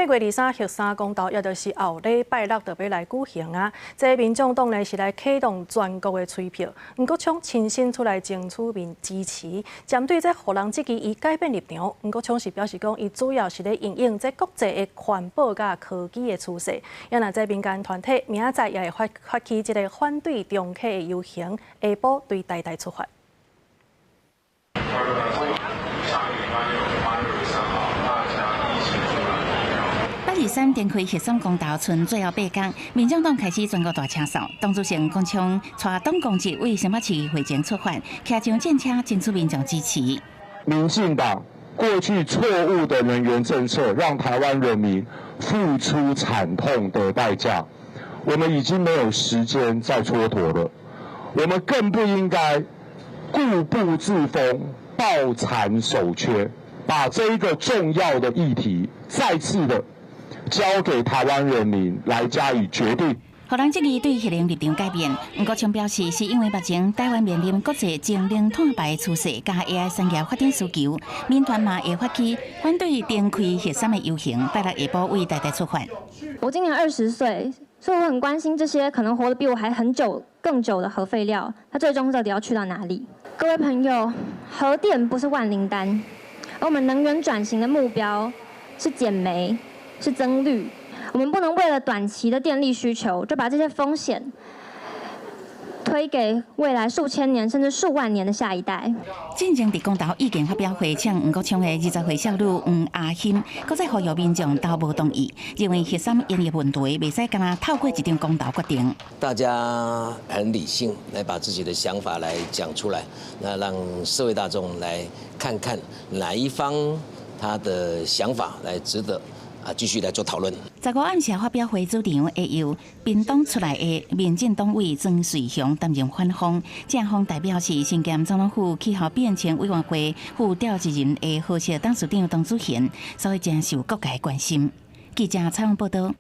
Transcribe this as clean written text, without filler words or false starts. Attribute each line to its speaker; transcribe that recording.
Speaker 1: 8月23核三公投，也就是後禮拜六就欲來舉行啊。這民眾黨呢是來啟動全國的催票，黃國昌親身出來爭取民支持。針對這予人質疑伊改變立場，黃國昌是表示講，伊主要是咧因應這國際的環保佮科技的趨勢。也若這民間團體明仔載也會發起這个反對重啟的遊行，下晡對台大出發。
Speaker 2: 8月23重開核三公投，賰最後8工，民眾黨開始全國大清掃。黨主席黃國昌帶黨公職為新北市會前出發，騎上戰車爭取民眾支持。
Speaker 3: 民進黨過去錯誤的能源政策，讓台灣人民付出慘痛的代價。我們已經沒有時間再蹉跎了，我們更不應該固步自封、抱殘守缺，把這一個重要的議題再次的交給台灣人民來加以決定。
Speaker 2: 予人質疑對核能立場改變，黃國昌表示，是因為目前台灣面臨國際節能碳排趨勢，佮 AI 產業發展需求，民團嘛會發起反對重開核三的遊行，拜六下晡為台大出發。
Speaker 4: 我今年20歲，所以我很關心這些可能活得比我還很久、更久的核廢料，它最終到底要去到哪裡？各位朋友，核電不是萬靈丹，而我們能源轉型的目標是減煤，是增綠。我們不能為了短期的電力需求，就把這些風險推給未來數千年甚至數萬年的下一代。
Speaker 2: 進前佇公投意見發表會，嗆黃國昌的20歲少女黃阿欣，閣再呼籲民眾投無同意，認為核三延役問題袂使干焦透過一場公投決定。
Speaker 5: 大家很理性來把自己的想法來講出來，那讓社會大眾來看看哪一方他的想法來值得啊，繼續來做討論。
Speaker 2: 15暗時發表會主場會由屏東出來的民進黨委曾瑞雄擔任反方，正方代表是身兼總統府氣候變遷委員會副召集人的和碩董事長董子賢，所以真受各界關心。記者採訪報道。